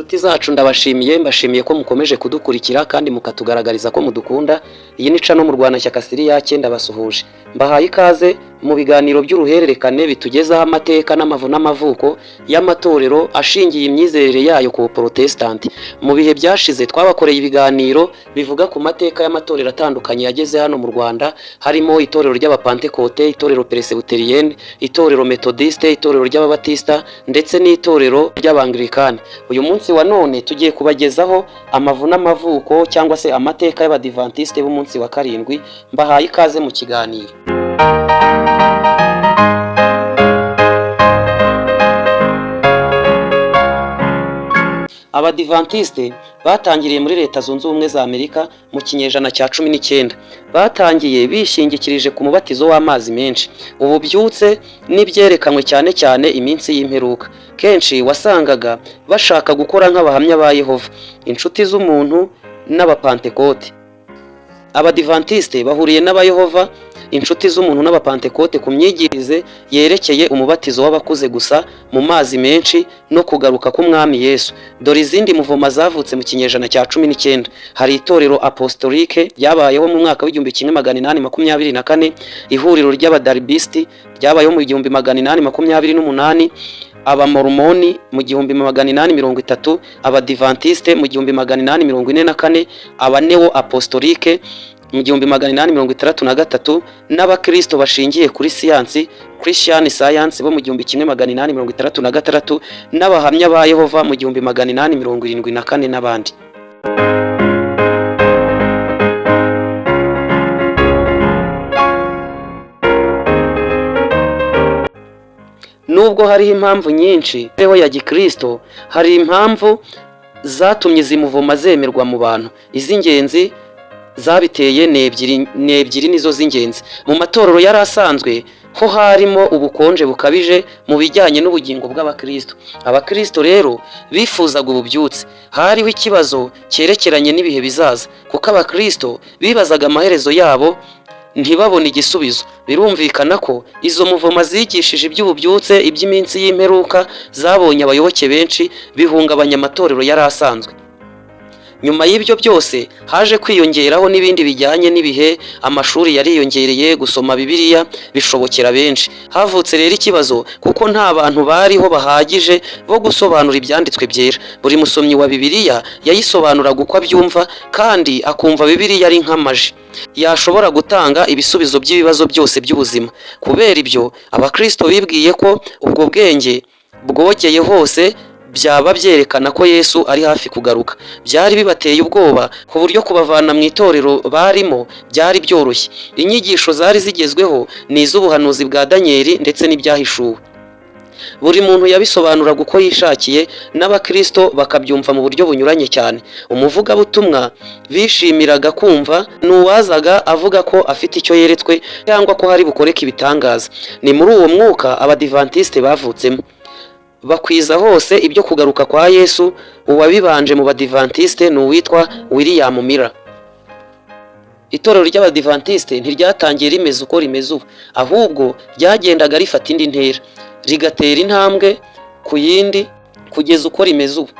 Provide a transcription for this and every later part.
Inshuti zacu, ndabashimiye, mbashimiye ko mukomeje kudukurikira kandi mukatugaragariza ko mudukunda. Iyi ni channel Murwanashyaka Siriyake, ndabasuhuje. Mbahaye ikaze mu biganiro by'uruhererekane bitugezaho amateka n'amavu n'amavuko y'amatorero ashingiye imyizerere yayo ku Buporotesitanti. Mu bihe byashize twabakoreye ibiganiro bivuga ku mateka y'amatorero atandukanye yageze hano mu Rwanda, harimo itorero ry'Abapantekote, itorero Peresebuteriyene, itorero Metodiste, itorero ry'Ababatista ndetse n'itorero ry'Abangirikani. Uyu munsi wa none tugiye kubagezaho amavu n'amavuko cyangwa se amateka y'Abadivantisite b'umunsi wa karindwi. Mbahaye ikaze mu kiganiro. Abadivantisite batangiriye muri Leta Zunze Ubumwe za Amerika mu kinyejana cya 19. Batangiye bishingikirije ku mubatizo w'amazi menshi, ububyutse n'ibyerekanywe cyane cyane iminsi y'imperuka. Kenshi wasangaga bashaka gukora nk'Abahamya ba Yehova, Inshuti z'Umuntu n'Abapantekote. Abadivantisite bahuriye n'Abayehova, Inshuti z'Umuntu n'Abapantekote ku myigirize yerekeye umubatizo w'abakuze gusa mu mazi menshi no kugaruka k'Umwami Yesu. Dore izindi muvoma zavutse mu kinyejana cya 19. Hari itorero Apostolike ryabayeho mu mwaka w'1824, ihuriro ry'Abadaribisiti ryabayeho mu 1828, Abamorumoni mu 1830, Abadivantisite mu 1844, Abanewo Apostolike mu 1863 n'Abakristo bashingiye kuri siyansi, Christian Science, bo mu 1866 n'Abahamya ba Yehova mu 1874 n'abandi. Nubwo hariho impamvu nyinshi imibereho ya gikristo, hari impamvu zatumye izi muvoma zemerwa mu bantu. Iz'ingenzi zabiteye ni ebyiri, ni ebyiri nizo z'ingenzi. Mu matorero yari asanzwe ho harimo ubukonje bukabije mu bijyanye n'ubugingo bw'abakristo. Abakristo rero bifuzaga ububyutse. Hariho ikibazo cyerekeranye n'ibihe bizaza, kuko abakristo bibazaga amaherezo yabo ntibabone igisubizo. Birumvikana ko izo muvoma zigishije iby'ububyutse, iby'iminsi y'imperuka, zabonye abayoboke benshi, bihungabanya amatorero yari asanzwe. Nyuma y'ibyo byose haje kwiyongeraho n'ibindi bijyanye n'ibihe. Amashuri yariyongereye, gusoma Bibiliya bishobokera benshi. Havutse rero ikibazo kuko nta bantu bariho bahagije bo gusobanura Ibyanditswe Byera. Buri musomyi wa Bibiliya yayisobanuraga uko abyumva, kandi akumva Bibiliya ari nk'amaji yashobora gutanga ibisubizo by'ibibazo byose by'ubuzima. Kubera ibyo, abakristo bibwiye ko ubwo bwenge bwogeye hose byaba byerekana ko Yesu ari hafi kugaruka. Byari bibateye ubwoba ku buryo kubavana mu itorero barimo byari byoroshye. Inyigisho zari zigezweho ni iz'ubuhanuzi bwa Daniyeli ndetse n'Ibyahishuwe. Buri muntu yabisobanuraga uko yishakiye, n'abakristo bakabyumva mu buryo bunyuranye cyane. Umuvugabutumwa bishimiraga kumva ni uwazaga avuga ko afite icyo yeretswe cyangwa ko hari bukoreke ibitangaza. Ni muri uwo mwuka Abadivantisite bavutsemo, bakwiza hose ibyo kugaruka kwa Yesu. Uwabibanje mu Badivantisite ni uwitwa William Miller. Itorero ry'Abadivantisite ntiryatangiye rimeze uko rimeze ubu, ahubwo ryagendaga rifata indi ntera, rigatera intambwe ku yindi kugeza uko rimeze ubu.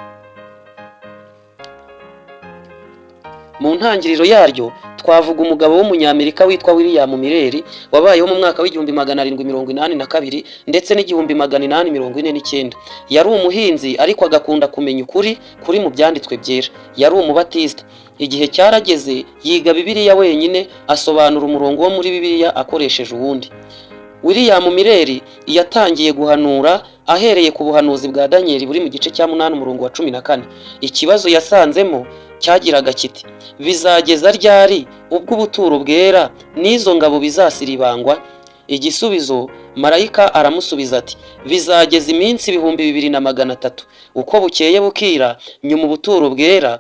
Mu ntangiriro yaryo twavuga umugabo w'Umunyamerika witwa William Miller, wabayeho mu mwaka w'1782 ndetse n'1849. Yari umuhinzi ariko agakunda kumenya ukuri kuri mu Byanditswe Byera. Yari Umubatisita. Igihe cyarageze yiga Bibiliya wenyine, asobanura umurongo wo muri Bibiliya akoresheje uwundi. William Miller yatangiye guhanura ahereye ku buhanuzi bwa Daniel buri mu gice cya 8, umurongo wa 14. Ikibazo yasanzemo cyagiraga kiti: "Bizageza ryari ubwo ubuturo bwera n'izo ngabo bizasiribangwa?" Igisubizo, marayika aramusubiza ati: "Bizageza iminsi 2300, uko bukeye bukira, nyuma ubuturo bwera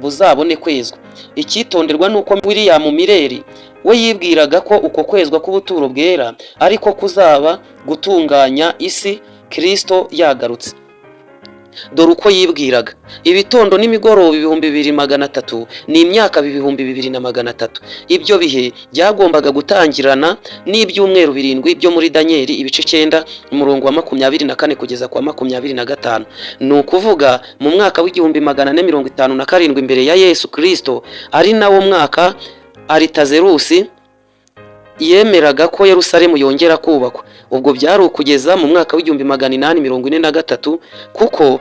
buzabone kwezwa." Icyitonderwa ni uko William Miller we yibwiraga ko uko kwezwa k'ubuturo bwera ariko kuzaba gutunganya isi Kristo yagarutse. Dore uko yibwiraga: ibitondo n'imigoroba 2300 ni imyaka 2300. Ibyo bihe byagombaga gutangirana n'ibyumweru 7 byo muri Daniyeli ibice 9, umurongo wa 24 kugeza ku wa 25, ni ukuvuga mu mwaka w'1457 imbere ya Yesu Kristo, ari nawo mwaka Aritazerusi yemeraga ko Yerusalemu yongera kubakwa. Ubwo byari ukugeza mu mwaka w'1843, kuko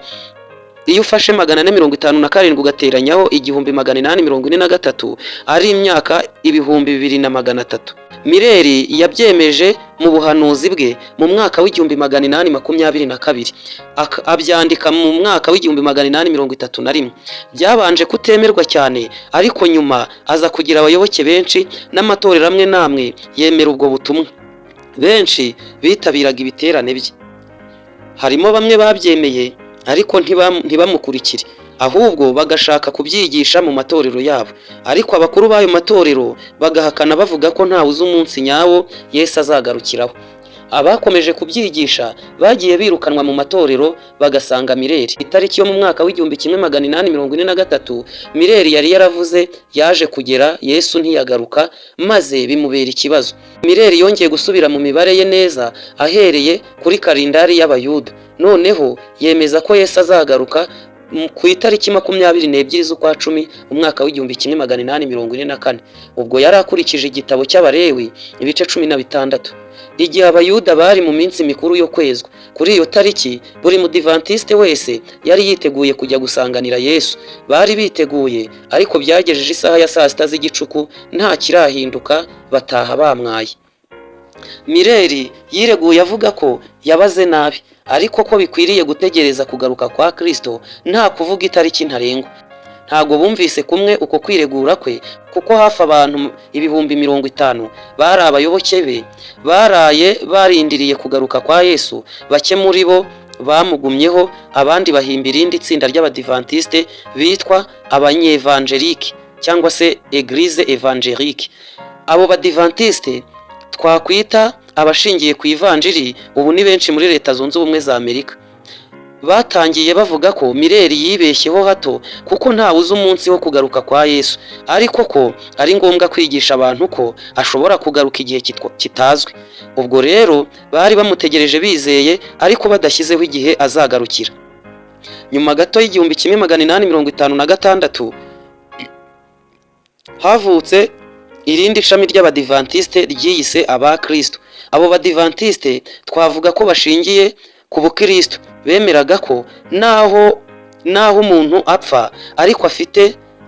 iyo ufashe 457 ugateranyaho 1843, ari imyaka 2300. Mireri yabyemeje mu buhanuzi bwe mu mwaka w'1822, abyandika mu mwaka w'1831. Byabanje kutemerwa cyane, ariko nyuma aza kugira abayoboke benshi, n'amatorero amwe n'amwe yemera ubwo butumwa. Benshi bitabiraga ibiterane bye. Harimo bamwe babyemeye ariko ntibamukurikire, ahubwo bagashaka kubyigisha mu matorero yabo, ariko abakuru b'ayo matorero bagahakana bavuga ko ntawe uzi umunsi nyawo Yesu azagarukiraho. Abakomeje kubyigisha bagiye birukanwa mu matorero, bagasanga Mireri. Itariki yo mu mwaka w'1843 Mireri yari yaravuze yaje kugera, Yesu ntiyagaruka, maze bimubera ikibazo. Mireri yongeye gusubira mu mibare ye neza ahereye kuri kalendari y'Abayuda, noneho yemeza ko Yesu azagaruka ku itariki 22 z'ukwa 10, umwaka w'1844. Ubwo yari akurikije igitabo cy'Abalewi ibice 16, igihe Abayuda bari mu minsi mikuru yo kwezwa. Kuri iyo tariki buri Mudivantiste wese yari yiteguye kujya gusanganira Yesu. Bari biteguye, ariko byagejeje isaha ya saa 6 z'igicuku nta kirahinduka, bataha bamwaye. Mireri yireguye avuga ko yabaze nabi, ariko ko bikwiriye gutegereza kugaruka kwa Kristo nta kuvuga itariki ntarengwa. Ntabwo bumvise kumwe uko kwiregura kwe, kuko hafi abantu 50,000 bari abayoboke be baraye barindiriye kugaruka kwa Yesu. Bake muri bo bamugumyeho, abandi bahimba irindi tsinda ry'Abadivantiste bitwa Abanyevangelike cyangwa se Église Évangélique. Abo Badivantiste twakwita abashingiye ku ivanjiri ubu ni benshi muri Leta Zunze Ubumwe za Amerika. Batangiye bavuga ko Mireri yibeshyeho hato, kuko ntawe uzi umunsi wo kugaruka kwa Yesu, ariko ko ari ngombwa kwigisha abantu ko ashobora kugaruka igihe kitazwi. Ubwo rero bari bamutegereje bizeye, ariko badashyizeho igihe azagarukira. Nyuma gato y'1856 havutse irindi shami ry'Abadivantiste ryiyise Abakristo. Abo Badivantiste twavuga ko bashingiye ku bukristo, bemeraga ko naho umuntu apfa, ariko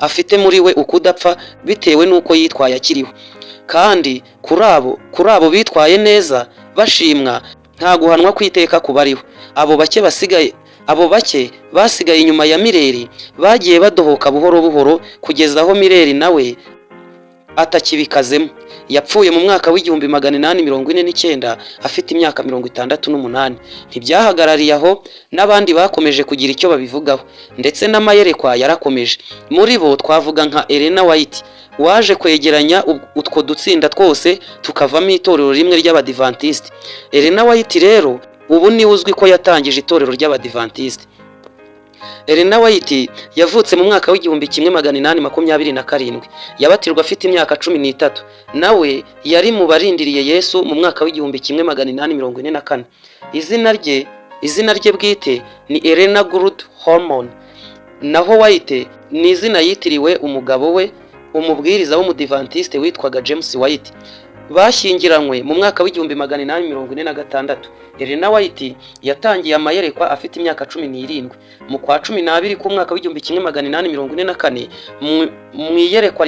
afite muri we ukudapfa bitewe n'uko yitwaye akiriho, kandi kuri abo bitwaye neza bashimwa, nta guhanwa kw'iteka kubariho. Abo bake basigaye, abo bake basigaye inyuma ya Mireri, bagiye badohoka buhoro buhoro kugeza aho Mireri nawe atakibikazemo. Yapfuye mu mwaka w'1849 afite imyaka 68. Ntibyahagarariye aho, n'abandi bakomeje kugira icyo babivugaho, ndetse n'amayerekwa yarakomeje. Muri bo twavuga nka Elena White, waje kwegeranya utwo dutsinda twose tukavamo itorero rimwe ry'Abadivantisite. Elena White rero ubu niwe uzwi ko yatangije itorero ry'Abadivantisite. Elena White yavutse mu mwaka w'1827, yabatirwa afite imyaka 13. Nawe yari mu barindiriye Yesu mu mwaka w'1844. Izina rye bwite ni Elena Gould Holman, naho White ni izina yitiriwe umugabo we, umubwiriza w'Umudivantiste witwaga James White. Bashyingiranywe mu mwaka w'1846. Elena White yatangiye amayerekwa afite imyaka 17. Mu kwa 12 k'umwaka w'1844, mu iyerekwa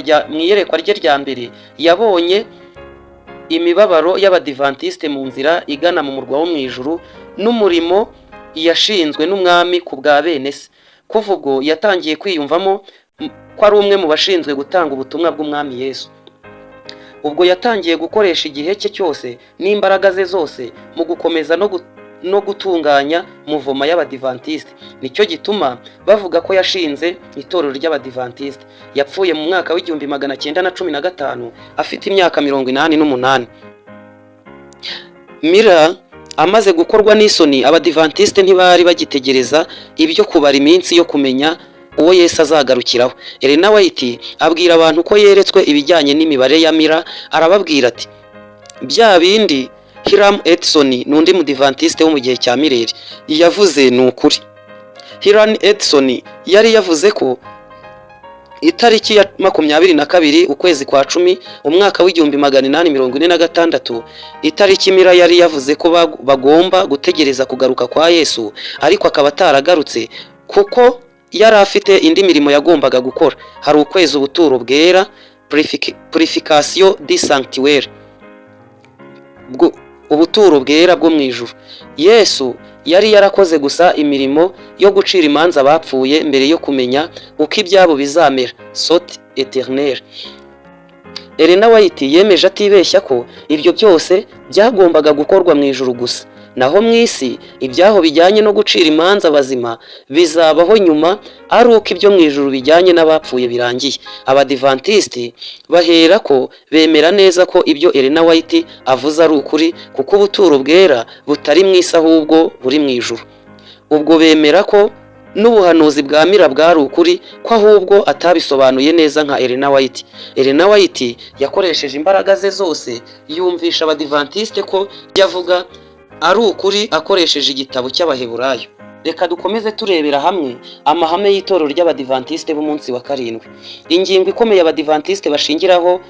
rye rya mbere, yabonye imibabaro y'Abadivantiste mu nzira igana mu murwa wo mu ijuru n'umurimo yashinzwe n'Umwami ku bwa bene se. Kuva ubwo yatangiye kwiyumvamo ko ari umwe mu bashinzwe gutanga ubutumwa bw'Umwami Yesu. Ubwo yatangiye gukoresha igihe cye cyose n'imbaraga ze zose mu gukomeza no gutunganya muvoma y'Abadivantiste. Nicyo gituma bavuga ko yashinze itorero ry'Abadivantiste. Yapfuye mu mwaka w'1915 afite imyaka 88. Miller Amaze gukorwa n'isoni, Abadivantisite ntibari bagitegereza ibyo kubara iminsi yo kumenya uwo Yesu azagarukiraho. Elena White abwira abantu ko yeretswe ibijyanye n'imibare ya Miller. Arababwira ati: "Bya bindi Hiram Edson, n'undi mudivantiste wo mu gihe cya Miller, yavuze ni ukuri." Hiram Edson yari yavuze ko itariki ya 22 ukwezi kwa 10 umwaka w'1846, itariki Miller yari yavuze ko bagomba gutegereza kugaruka kwa Yesu, ariko akaba ataragarutse kuko yari afite indi mirimo yagombaga gukora, hari ukweza ubuturo bwera, purification du sanctuaire, ubuturo bwera bwo mu ijuru. Yesu yari yarakoze gusa imirimo yo gucira imanza abapfuye mbere yo kumenya uko ibyabo bizamera, sort éternel. Elena White yemeje atibeshya ko ibyo byose byagombaga gukorwa mu ijuru gusa, naho mu isi ibyaho bijyanye no gucira imanza abazima bizabaho nyuma, ari uko ibyo mu ijuru bijyanye n'abapfuye birangiye. Abadivantisiti bahera ko bemera neza ko ibyo Elena White avuze ari ukuri, kuko ubuturo bwera butari mu isi ahubwo buri mu ijuru. Ubwo bemera ko n'ubuhanuzi bwa Miller bwari ukuri, ko ahubwo atabisobanuye neza nka Elena White. Elena White yakoresheje imbaraga ze zose yumvisha Abadivantisite ko ibyo avuga ari ukuri, akoresheje igitabo cy'Abaheburayo. Reka dukomeze turebera hamwe amahame y'itorero ry'Abadivantisite b'umunsi wa karindwi. Ingingo ikomeye Abadivantisite bashingiraho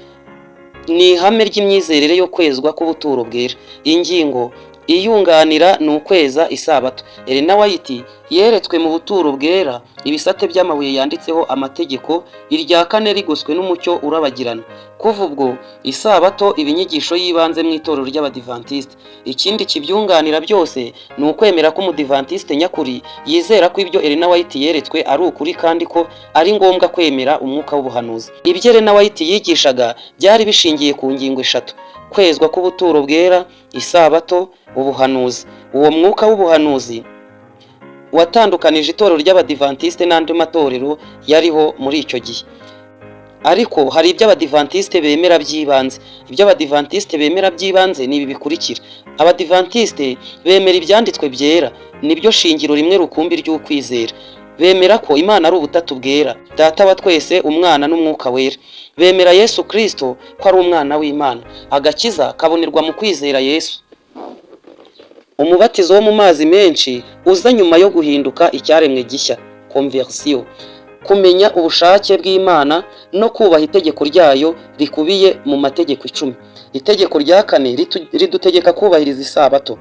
ni ihame ry'imyizerere yo kwezwa k'ubuturo bwera. Ingingo iyunganira ni ukweza isabato. Elena White yeretswe mu buturo bwera ibisate by'amabuye yanditseho amategeko, irya kane rigoswe n'umucyo urabagirana. Kuva ubwo isabato iba inyigisho y'ibanze mu itorero ry'Abadivantisite. Ikindi kibyunganira byose ni ukwemera ko Umudivantiste nyakuri yizera ko ibyo Elena White yeretswe ari ukuri, kandi ko ari ngombwa kwemera umwuka w'ubuhanuzi. Ibyo Elena White yigishaga byari bishingiye ku ngingo eshatu: kwezwa k'ubuturo bwera, isabato, ubuhanuzi. Uwo mwuka w'ubuhanuzi watandukanije itorero ry'Abadivantisite n'andi matorero yariho muri icyo gihe. Ariko hari ibyo Abadivantisite bemera by'ibanze. Ibyo Abadivantisite bemera by'ibanze ni ibi bikurikira: Abadivantisite bemera Ibyanditswe Byera, nibyo shingiro rimwe rukumbi ry'ukwizera. Bemera ko Imana ari ubutatu bwera, Data wa twese, Umwana n'Umwuka Wera. Bemera Yesu Kirisito ko ari Umwana w'Imana. Agakiza kabonerwa mu kwizera Yesu. Umubatizo wo mu mazi menshi uza nyuma yo guhinduka icyaremwe gishya, conversion, kumenya ubushake bw'Imana no kubaha itegeko ryayo rikubiye mu Mategeko Icumi. Itegeko rya kane ridutegeka kubahiriza isabato.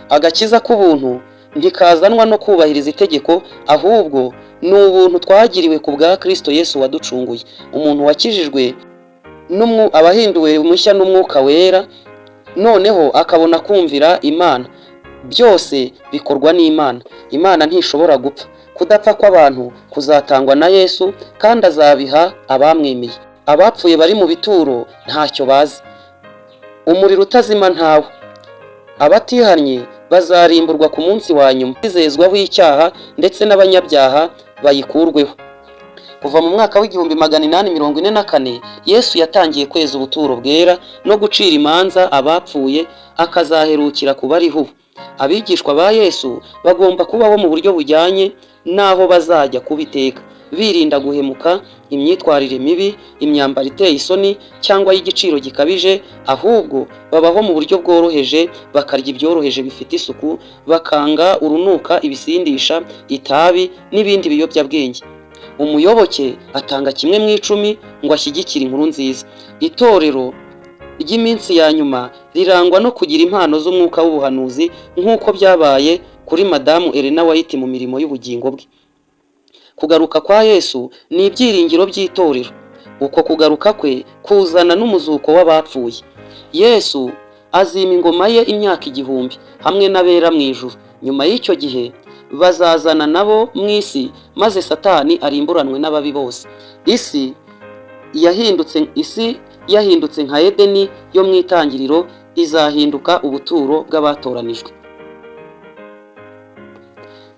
Agakiza k'ubuntu ntikazanwa no kubahiriza itegeko, ahubwo ni ubuntu twagiriwe ku bwa Kristo Yesu waducunguye. Umuntu wakijijwe aba ahinduwe mushya n'Umwuka Wera, noneho akabona kumvira Imana. Byose bikorwa n'Imana. Imana ntishobora gupfa. Kudapfa kw'abantu kuzatangwa na Yesu, kandi azabiha abamwemeye. Abapfuye bari mu bituro ntacyo bazi. Umuriro utazima ntawo. Abatihannye bazarimburwa ku munsi wa nyuma, bizezwaho icyaha ndetse n'abanyabyaha bayikurweho. Kuva mu mwaka w'1844, Yesu yatangiye kweza ubuturo bwera no gucira imanza abapfuye, akazaherukira ku bariho ubu. Abigishwa ba Yesu bagomba kubaho mu buryo bujyanye n'aho bazajya kuba iteka, birinda guhemuka, imyitwarire mibi, imyambaro iteye isoni cyangwa y'igiciro gikabije. Ahubwo babaho mu buryo bworoheje, bakarya ibyoroheje bifite isuku, bakanga urunuka ibisindisha, itabi n'ibindi biyobyabwenge. Umuyoboke atanga kimwe mu icumi ngo ashyigikire inkuru nziza. Itorero ry'iminsi ya nyuma rirangwa no kugira impano z'umwuka w'ubuhanuzi, nk'uko byabaye kuri Madamu Elena White mu mirimo y'ubugingo bwe. Kugaruka kwa Yesu ni ibyiringiro by'itorero. Uko kugaruka kwe kuzana n'umuzuko w'abapfuye. Yesu azima ingoma ye imyaka 1000 hamwe n'abera mu ijuru. Nyuma y'icyo gihe bazazana nabo mu isi, maze Satani arimburanwe n'ababi bose. Isi yahindutse nka Edeni yo mu itangiriro izahinduka ubuturo bw'abatoranijwe.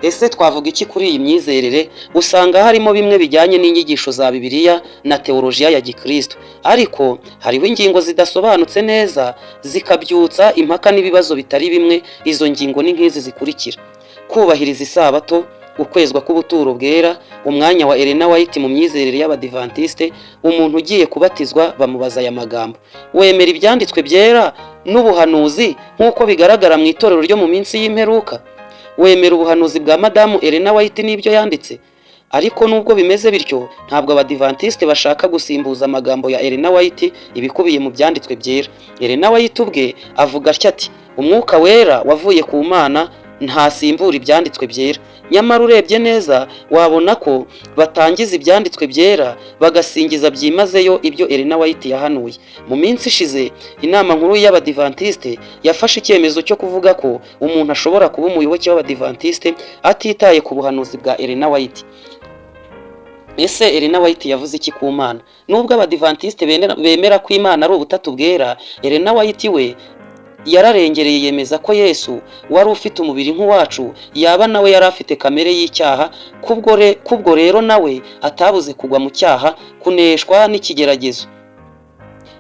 Ese twavuga iki kuri iyi myizerere? Usanga harimo bimwe bijyanye n'inyigisho za Bibiliya na teolojiya ya Gikristo, ariko hariho ingingo zidasobanutse neza, zikabyutsa impaka n'ibibazo bitari bimwe. Izo ngingo ni nk'izi zikurikira: kubahiriza Isabato, ukwezwa k'ubuturo bwera, umwanya wa Elena White mu myizerere y'Abadivantiste. Umuntu ugiye kubatizwa bamubaza aya magambo: "Wemera ibyanditswe byera n'ubuhanuzi nk'uko bigaragara mu itorero ryo mu minsi y'imperuka? Wemera ubuhanuzi bwa Madamu Elena White n'ibyo yanditse?" Ariko nubwo bimeze bityo, ntabwo Abadivantiste bashaka gusimbuza amagambo ya Elena White ibikubiye mu byanditswe byera. Elena White ubwe avuga atya, ati: "Umwuka Wera wavuye ku Mana ntasimbura ibyanditswe byera." Nyamara urebye neza wabona ko batangiza ibyanditswe byera, bagasingiza byimazeyo ibyo Elena White yahanuye. Mu minsi ishize, inama nkuru y'Abadivantiste yafashe icyemezo cyo kuvuga ko umuntu ashobora kuba umuyoboke w'Abadivantiste atitaye ku buhanuzi bwa Elena White. Ese Elena White yavuze iki ku Mana? Nubwo Abadivantiste bemera ko Imana ari ubutatu bwera, Elena White we yararengereye, yemeza ko Yesu wari ufite umubiri nk'uwacu yaba nawe yari afite kamere y'icyaha, kubwo rero nawe atabuze kugwa mu cyaha, kuneshwa n'ikigeragezo.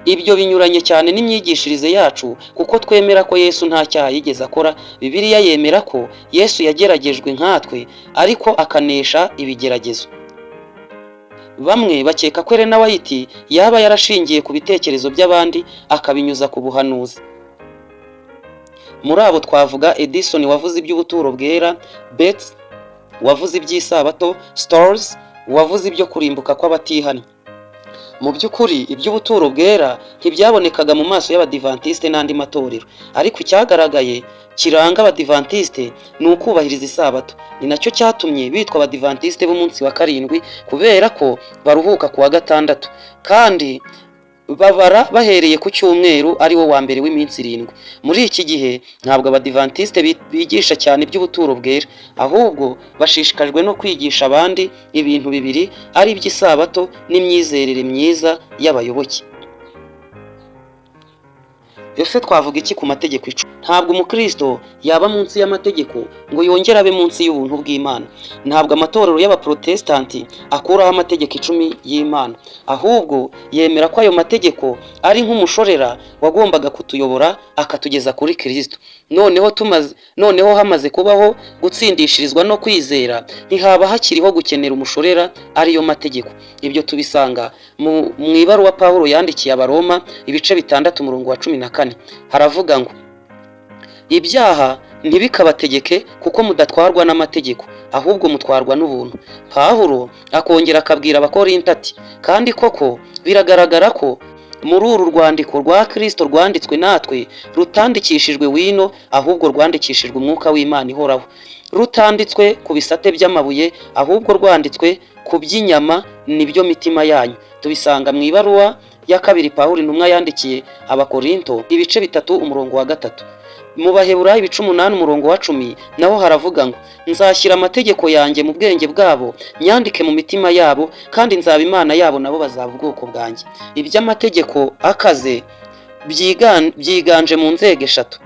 Ibyo binyuranye cyane n'imyigishirize yacu, kuko twemera ko Yesu nta cyaha yigeze akora. Bibiliya yemera ko Yesu yageragejwe nkatwe, ariko akanesha ibigeragezo. Bamwe bakeka ko Elena White yaba yarashingiye ku bitekerezo by'abandi, akabinyuza ku buhanuzi. Muri abo twavuga Edison wavuze iby'ubuturo bwera, Bates wavuze iby'isabato, Storrs wavuze ibyo kurimbuka kw'abatihannye. Mu by'ukuri, iby'ubuturo bwera ntibyabonekaga mu maso y'Abadivantiste n'andi matorero, ariko icyagaragaye kiranga Abadivantiste ni ukubahiriza Isabato. Ni nacyo cyatumye bitwa Abadivantiste b'umunsi wa karindwi, kubera ko baruhuka ku wa gatandatu kandi babara bahereye ku cyumweru, ari wo wa mbere w'iminsi 7. Muri iki gihe ntabwo Abadivantiste bigisha cyane iby'ubuturo bwera, ahubwo bashishikajwe no kwigisha abandi ibintu bibiri, ari iby'isabato n'imyizerere myiza y'abayoboke. Ese twavuga iki ku mategeko 10? Ntabwo umukristo yaba munsi y'amategeko ngo yongere abe munsi y'ubuntu bw'Imana. Ntabwo amatorero y'Abaprotesitanti akuraho amategeko 10 y'Imana, ahubwo yemera ko ayo mategeko ari nk'umushorera wagombaga kutuyobora akatugeza kuri Kristo. Noneho hamaze kubaho gutsindishirizwa no kwizera, ntihaba hakiriho gukenera umushorera, ariyo mategeko. Ibyo tubisanga mu ibaruwa Pawulo yandikiye Abaroma, ibice 6, umurongo wa 14. Haravuga ngo: "Ibyaha ntibikabategeke, kuko mudatwarwa n'amategeko, ahubwo mutwarwa n'ubuntu." Pawulo akongera akabwira Abakorinto ati: "Kandi koko biragaragara ko muri uru rwandiko rwa Kristo rwanditswe natwe rutandikishijwe wino, ahubwo rwandikishijwe umwuka w'Imana ihoraho, rutanditswe ku bisate by'amabuye, ahubwo rwanditswe ku by'inyama, nibyo mitima yanyu." Tubisanga mu ibaruwa ya kabiri Pawulo intumwa yandikiye Abakorinto, ibice 3, umurongo wa 3. Mu Baheburayo, ibice 8, umurongo wa 10, naho haravuga ngo: "Nzashyira amategeko yanjye mu bwenge bwabo, nyandike mu mitima yabo, kandi nzaba Imana yabo, nabo bazaba ubwoko bwanjye." Iby'amategeko akaze byiganje mu nzego eshatu.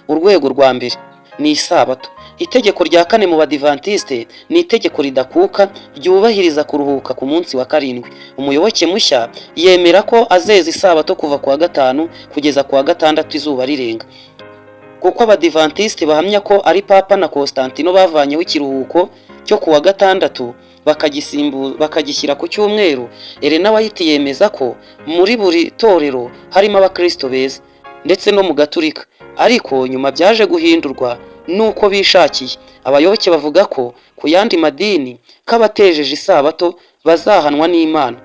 Urwego rwa mbere ni Isabato. Itegeko rya kane mu Badivantiste ni itegeko ridakuka ryubahiriza kuruhuka ku munsi wa karindwi. Umuyoboke mushya yemera ko azeza Isabato kuva ku wa gatanu kugeza ku wa gatandatu izuba rirenga. Kuko Abadivantiste bahamya ko ari Papa na Constantino bavanyeho ikiruhuko cyo ku wa gatandatu, bakagishyira ku cyumweru, Elena White yemeza ko muri buri torero harimo abakristo beza, ndetse no mu Gaturika, ariko nyuma byaje guhindurwa nuko bishakiye. Abayoboke bavuga ko ku yandi madini ko abatejeje Isabato bazahanwa n'Imana.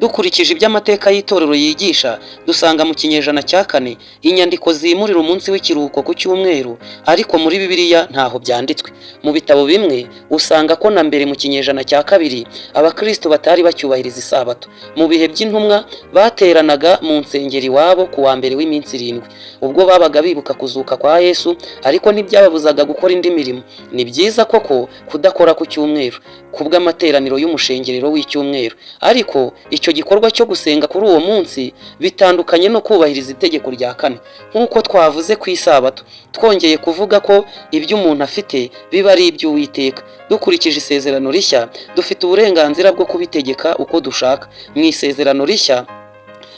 Dukurikije iby'amateka y'itorero yigisha, dusanga mu kinyejana cya kane inyandiko zimurira umunsi w'ikiruhuko ku cyumweru, ariko muri Bibiliya ntaho byanditswe. Mu bitabo bimwe usanga ko na mbere mu kinyejana cya kabiri abakristo batari bacyubahiriza Isabato. Mu bihe by'intumwa bateranaga mu nsengero iwabo ku wa mbere w'iminsi 7, ubwo babaga bibuka kuzuka kwa Yesu, ariko ntibyababuzaga gukora indi mirimo. Ni byiza koko kudakora ku cyumweru kubw'amateraniro y'umushengerero w'icyumweru, ariko icyo Icyo gikorwa cyo gusenga kuri uwo munsi bitandukanye no kubahiriza itegeko rya kane. Nk'uko twavuze ku Isabato, twongeye kuvuga ko ibyo umuntu afite biba ari iby'Uwiteka. Dukurikije Isezerano Rishya, dufite uburenganzira bwo kubitegeka uko dushaka. Mu Isezerano Rishya,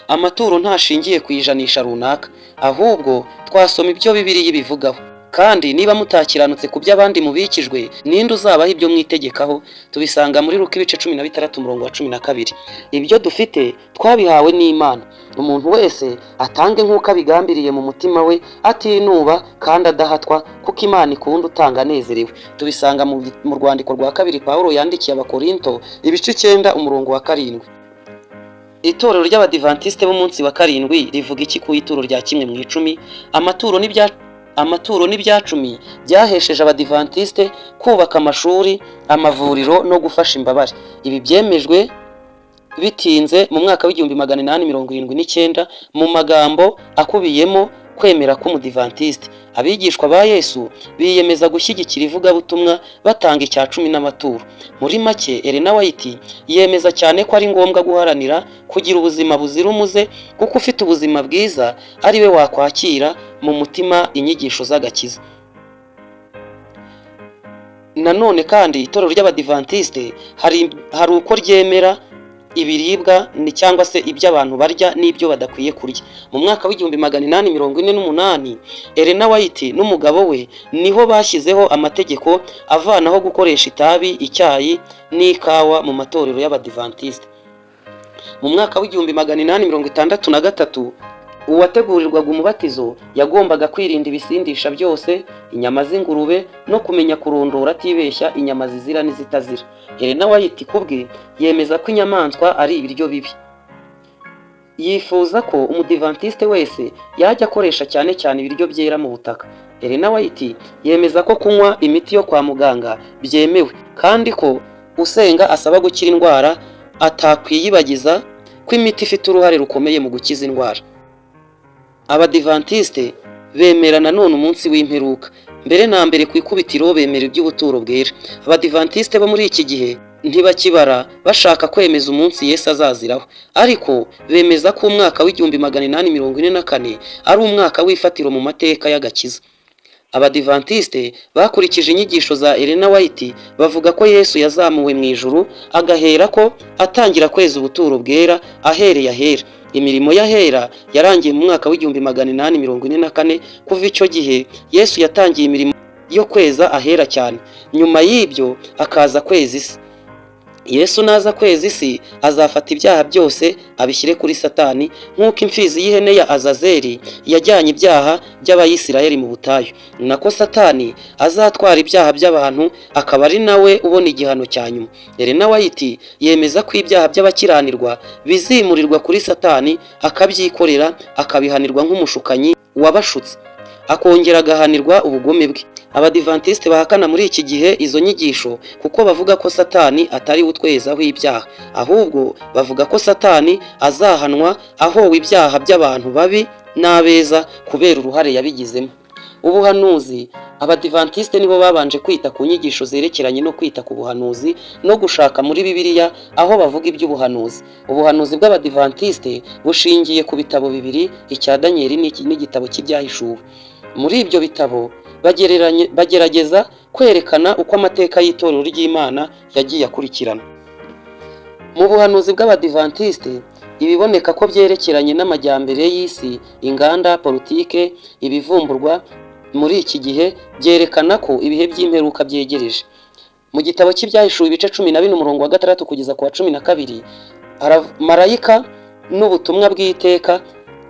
amaturo ntashingiye ku ijanisha runaka, ahubwo twasoma ibyo Bibiliya ibivugaho. "Kandi niba mutakiranutse ku by'abandi mubikijwe, ninde uzabaha ibyo mwitegekaho?" Tubisanga muri Luka ibice 16, umurongo wa 12. Ibyo dufite twabihawe n'Imana. Umuntu wese atange nk'uko abigambiriye mu mutima we, atinuba kandi adahatwa, kuko Imana ikunda utanga anezerewe. Tubisanga mu rwandiko rwa kabiri Pawulo yandikiye Abakorinto, ibice 9, umurongo wa 7. Itorero ry'Abadivantisite b'Umunsi wa Karindwi rivuga iki ku ituro rya kimwe mu icumi? Amaturo n'ibyacumi byahesheje Abadivantisite kubaka amashuri, amavuriro no gufasha imbabare. Ibi byemejwe bitinze mu mwaka w'1879 mu magambo akubiyemo kwemera k'Umudivantisite. Abigishwa ba Yesu biyemeza gushyigikira ivugabutumwa batanga icya cumi n'amaturo. Muri make, Elena White yemeza cyane ko ari ngombwa guharanira kugira ubuzima buzira umuze, kuko ufite ubuzima bwiza ari we wakwakira mu mutima inyigisho z'agakiza. Nanone kandi, itorero ry'Abadivantisite hari uko ryemera ibiribwa ni cyangwa se ibyo abantu barya n'ibyo badakwiye kurya. Mu mwaka w'1848, Elena White n'umugabo we niho bashyizeho amategeko avanaho gukoresha itabi, icyayi n'ikawa mu matorero y'Abadivantisite. Mu mwaka w'1863, uwategurirwaga umubatizo yagombaga kwirinda ibisindisha byose, inyama z'ingurube no kumenya kurondora atibeshya inyama zizira n'izitazira. Elena White ku bwe yemeza ko inyamaswa ari ibiryo bibi. Yifuza ko Umudivantisite wese yajya akoresha cyane cyane ibiryo byera mu butaka. Elena White yemeza ko kunywa imiti yo kwa muganga byemewe, kandi ko usenga asaba gukira indwara atakwiyibagiza ko imiti ifite uruhare rukomeye mu gukiza indwara. Abadivantisite bemera nanone umunsi w'imperuka. Mbere na mbere, ku ikubitiro, bemera iby'ubuturo bwera. Abadivantisite bo muri iki gihe ntibakibara bashaka kwemeza umunsi Yesu azaziraho, ariko bemeza ko umwaka w'1844 ari umwaka w'ifatiro mu mateka y'agakiza. Abadivantisite bakurikije inyigisho za Elena White bavuga ko Yesu yazamuwe mu ijuru, agahera ko atangira kweza ubuturo bwera ahereye ahera. Imirimo y'ahera yarangiye mu mwaka w'1844. Kuva icyo gihe, Yesu yatangiye imirimo yo kweza ahera cyane, nyuma y'ibyo akaza kweza isi. Yesu naza kweza isi, azafata ibyaha byose abishyire kuri Satani, nk'uko imfizi y'ihene ya Azazeli yajyanye ibyaha by'Abayisiraheli mu butayu. Ni nako Satani azatwara ibyaha by'abantu, akaba ari nawe ubona igihano cya nyuma. Elena White yemeza ko ibyaha by'abakiranirwa bizimurirwa kuri Satani, akabyikorera, akabihanirwa nk'umushukanyi wabashutse, akongera agahanirwa ubugome bwe. Abadivantisite bahakana muri iki gihe izo nyigisho, kuko bavuga ko Satani atari we utwezaho ibyaha, ahubwo bavuga ko Satani azahanwa ahowe ibyaha by'abantu babi n'abeza kubera uruhare yabigizemo. Ubuhanuzi: Abadivantisite nibo babanje kwita ku nyigisho zerekeranye no kwita ku buhanuzi no gushaka muri Bibiliya aho bavuga iby'ubuhanuzi. Ubuhanuzi bw'Abadivantisite bushingiye ku bitabo bibiri, icya Daniyeli n'igitabo cy'Ibyahishuwe. Muri ibyo bitabo bagerageza kwerekana uko amateka y'itorero ry'Imana yagiye akurikirana. Mu buhanuzi bw'Abadivantisite, ibiboneka ko byerekeranye n'amajyambere y'isi, inganda, politike, ibivumburwa muri iki gihe byerekana ko ibihe by'imperuka byegereje. Mu gitabo cy'Ibyahishuwe, ibice 14, umurongo wa 6 kugeza ku wa 12, marayika n'ubutumwa bw'iteka.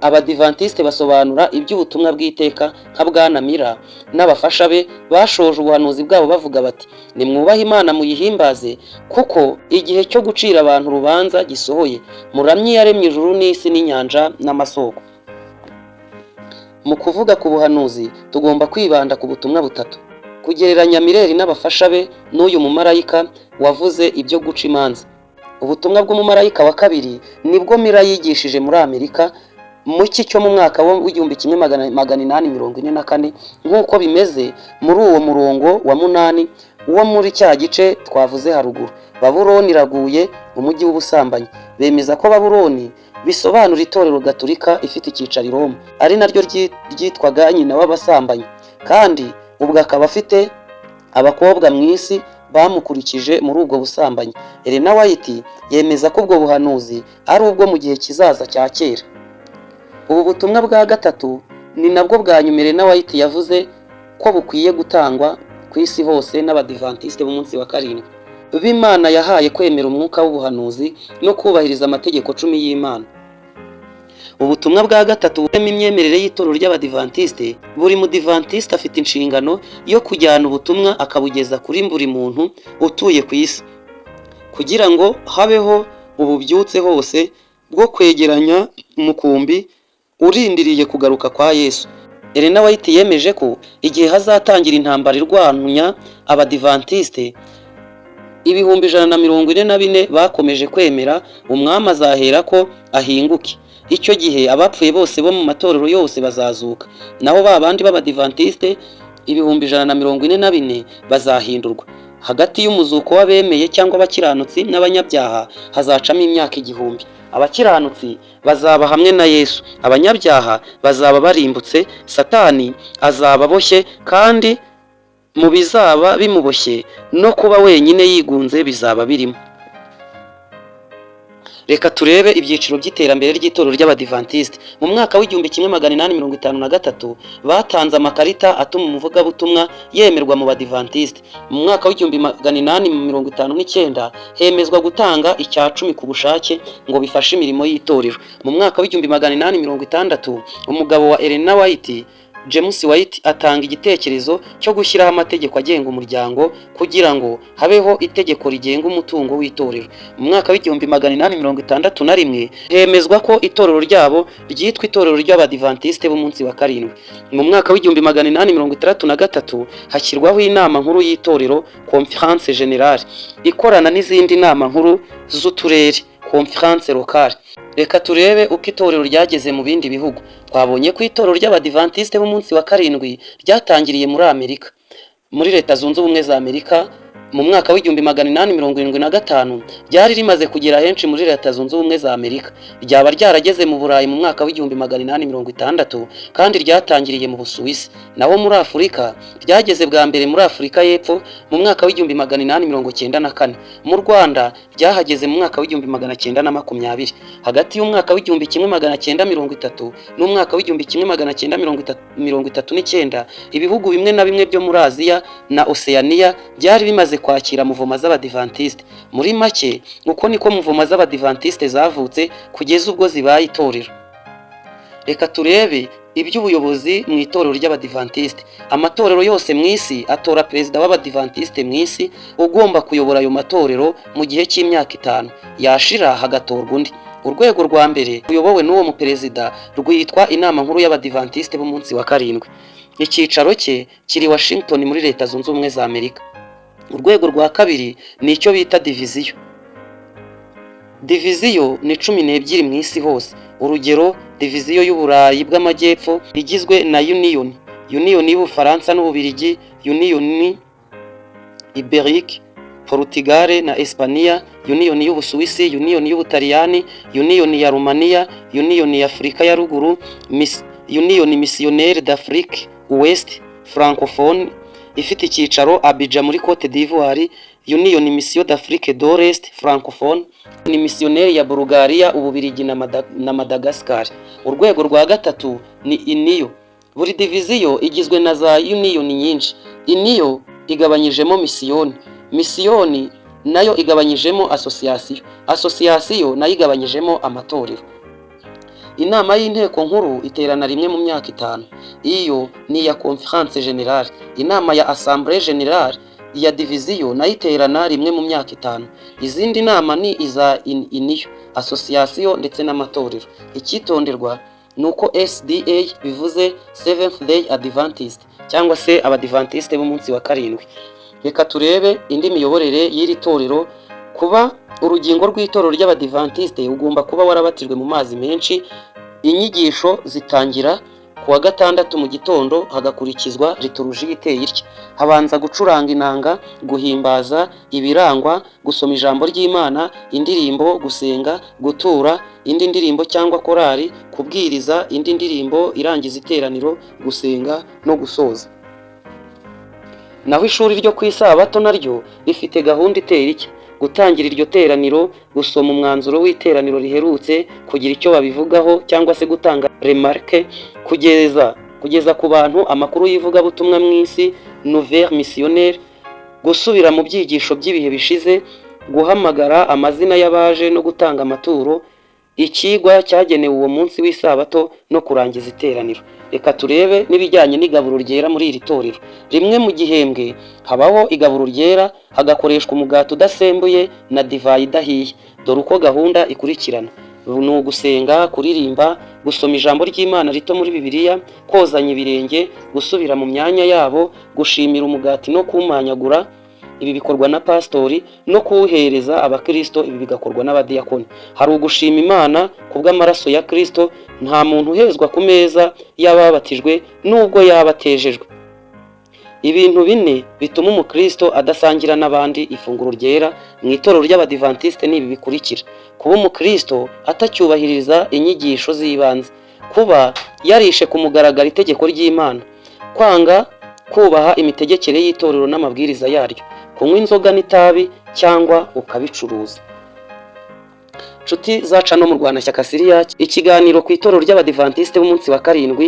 Abadivantisite basobanura iby'ubutumwa bw'iteka nka Bwana Miller n'abafasha be bashoje ubuhanuzi bwabo bavuga bati: "Nimwubahe Imana, muyihimbaze, kuko igihe cyo gucira abantu urubanza gisohoye. Muramye yaremye ijuru n'isi n'inyanja n'amasoko." Mu kuvuga ku buhanuzi, tugomba kwibanda ku butumwa butatu: kugereranya Miller n'abafasha be n'uyu mumarayika wavuze ibyo guca imanza. Ubutumwa bw'umumarayika wa kabiri nibwo Miller yigishije muri Amerika mu cyi cyo mu mwaka w'1844, nk'uko bimeze muri uwo murongo wa 8 wo muri cya gice twavuze haruguru: "Babuloni iraguye, umujyi w'ubusambanyi." Bemeza ko Babuloni bisobanura itorero Gatolika ifite icyicaro i Roma, ari naryo ryitwaga nyina w'abasambanyi, kandi ubwo akaba afite abakobwa mu isi bamukurikije muri ubwo busambanyi. Elena White yemeza ko ubwo buhanuzi ari ubwo mu gihe kizaza cya kera. Ubu butumwa bwa gatatu ni nabwo bwa nyuma Elena White yavuze ko bukwiye gutangwa ku isi hose n'Abadivantisite b'umunsi wa karindwi b'Imana yahaye kwemera umwuka w'ubuhanuzi no kubahiriza amategeko 10 y'Imana. Ubutumwa bwa gatatu burimo imyemerere y'itorero ry'Abadivantisite. Buri mudivantisite afite inshingano yo kujyana ubutumwa akabugeza kuri buri muntu utuye ku isi, kugira ngo habeho ububyutse hose bwo kwegeranya umukumbi urindiriye kugaruka kwa Yesu. Elena White yemeje ko igihe hazatangira intambara irwanya Abadivantisite, 144,000 bakomeje kwemera Umwami azahera ko ahinguke. Icyo gihe abapfuye bose bo mu matorero yose bazazuka, naho ba bandi b'Abadivantisite 144,000 bazahindurwa. Hagati y'umuzuko w'abemeye cyangwa abakiranutsi n'abanyabyaha hazacamo imyaka 1000. Abakiranutsi bazaba hamwe na Yesu, abanyabyaha bazaba barimbutse. Satani azaba aboshye, kandi mu bizaba bimuboshye no kuba wenyine yigunze bizaba birimo. Reka turebe ibyiciro by'iterambere ry'itorero ry'Abadivantisite. Mu mwaka w'1853 batanze amakarita atuma umuvugabutumwa yemerwa mu Badivantisite. Mu mwaka w'1859 hemezwa gutanga icya cumi ku bushake ngo bifashe imirimo y'itorero. Mu mwaka w'1860 umugabo wa Elena White, James White, atanga igitekerezo cyo gushyiraho amategeko agenga umuryango kugira ngo habeho itegeko rigenga umutungo w'itorero. Mu mwaka w'1861 hemezwa ko itorero ryabo ryitwa Itorero ry'Abadivantisite b'umunsi wa karindwi. Mu mwaka w'1863 hashyirwaho inama nkuru y'itorero, Conférence Générale, ikorana n'izindi nama nkuru z'uturere, Conférence locale. Reka turebe uko itorero ryageze mu bindi bihugu. Twabonye ko itorero ry'Abadivantisite b'umunsi wa karindwi ryatangiriye muri Amerika, muri Leta Zunze Ubumwe za Amerika. Mu mwaka w'1875 ryari rimaze kugera henshi muri Leta Zunze Ubumwe za Amerika. Ryaba ryarageze mu Burayi mu mwaka w'1860, kandi ryatangiriye mu Busuwisi. Naho muri Afurika, ryageze bwa mbere muri Afurika y'Epfo mu mwaka w'1894. Mu Rwanda ryahageze mu mwaka w'1920. Hagati y'umwaka w'1930 n'umwaka w'1939, ibihugu bimwe na bimwe byo muri Aziya na Oceania byari bimaze kwakira muvoma z'Abadivantisite. Muri make, uko niko muvoma z'Abadivantisite zavutse kugeza ubwo zibaye itorero. Reka turebe iby'ubuyobozi mu itorero ry'Abadivantisite. Amatorero yose mu isi atora perezida w'Abadivantisite mu isi ugomba kuyobora ayo matorero mu gihe cy'imyaka 5, yashira hagatorwa undi. Urwego rwa mbere ruyobowe n'uwo muperezida rwitwa Inama Nkuru y'Abadivantisite b'umunsi wa karindwi. Icyicaro cye kiri Washington muri Leta Zunze Ubumwe za Amerika. Urwego rwa kabiri ni icyo bita diviziyo. Diviziyo ni 12 mu isi hose. Urugero, diviziyo y'Uburayi bw'Amajyepfo igizwe na Union y'Ubufaransa n'Ububirigi, Union Ibérique, Portugal na Espanya, Union y'Ubusuwisi, Union y'Ubutaliyani, Union ya Romania, Union ya Afurika ya Ruguru, Union Missionnaire d'Afrique Ouest Francophone ifite icyicaro Abidjan muri Cote d'Ivoire, Union Mission d'Afrique de l'Est Francophone, ni missionnaire ya Bulgaria, Ububirigi na Madagascar. Urwego rwa gatatu ni Union. Buri diviziyo igizwe na za union nyinshi. Union igabanyijemo misiyoni, misiyoni nayo igabanyijemo association, association nayo igabanyijemo amatorero. Inama y'inteko nkuru iterana rimwe mu myaka 5, iyo ni iya Conférence Générale. Inama ya Assemblée Générale ya diviziyo nayo iterana rimwe mu myaka 5. Izindi nama ni iza union, association ndetse n'amatorero. Icyitonderwa ni uko SDA bivuze Seventh Day Adventist cyangwa se Abadivantiste b'umunsi wa karindwi. Reka turebe indi miyoborere y'iri torero. Kuba urugingo rw'itorero ry'Abadivantiste, ugomba kuba warabatijwe mu mazi menshi. Inyigisho zitangira Ku wa gatandatu mu gitondo hagakurikizwa liturujiya iteye itya: habanza gucuranga inanga, guhimbaza, ibirangwa, gusoma ijambo ry'Imana, indirimbo, gusenga, gutura, indi ndirimbo cyangwa korali, kubwiriza, indi ndirimbo irangiza iteraniro, gusenga no gusoza. Naho ishuri ryo ku isabato naryo rifite gahunda iteye itya: gutangira iryo teraniro, gusoma umwanzuro w'iteraniro riherutse, kugira icyo babivugaho cyangwa se gutanga remarque, kugeza ku bantu amakuru y'ivugabutumwa mu isi, nouvelle missionnaire, gusubira mu byigisho by'ibihe bishize, guhamagara amazina y'abaje no gutanga amaturo, ikigwa cyagenewe uwo munsi w'isabato no kurangiza iteraniro. Reka turebe n'ibijyanye n'igaburo ryera muri iri torero. Rimwe mu gihembwe habaho igaburo ryera, hagakoreshwa umugati udasembuye na divayi idahiye. Dore uko gahunda ikurikirana: ni ugusenga, kuririmba, gusoma ijambo ry'Imana rito muri Bibiliya, kozanya ibirenge, gusubira mu myanya yabo, gushimira umugati no kuwumanyagura, ibi bikorwa na pasitori, no kuwuhereza abakirisito, ibi bigakorwa n'abadiyakoni. Hari ugushima Imana ku bw'amaraso ya Kirisito. Nta muntu uhezwa ku meza y'ababatijwe nubwo yaba atejejwe. Ibintu bine bituma umukristo adasangira n'abandi ifunguro ryera mu itorero ry'Abadivantisite ni ibi bikurikira: kuba umukristo atacyubahiriza inyigisho z'ibanze, kuba yarishe ku mugaragaro itegeko ry'Imana, kwanga kubaha imitegekere y'itorero n'amabwiriza yaryo, kunywa inzoga n'itabi cyangwa ukabicuruza. Nshuti zaca no mu Rwanashyaka Siriya, ikiganiro ku itorero ry'Abadivantisite b'umunsi wa karindwi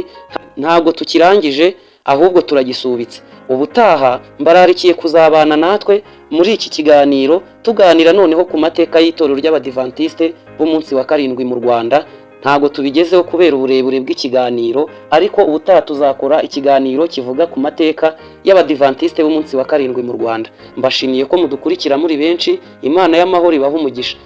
ntabwo tukirangije, ahubwo turagisubitse. Ubutaha mbararikiye kuzabana natwe muri iki kiganiro, tuganira noneho ku mateka y'itorero ry'Abadivantisite b'umunsi wa karindwi mu Rwanda. Ntabwo tubigezeho kubera uburebure bw'ikiganiro, ariko ubutaha tuzakora ikiganiro kivuga ku mateka y'Abadivantisite b'umunsi wa karindwi mu Rwanda. Mbashimiye ko mudukurikira muri benshi. Imana y'amahoro ibaha umugisha.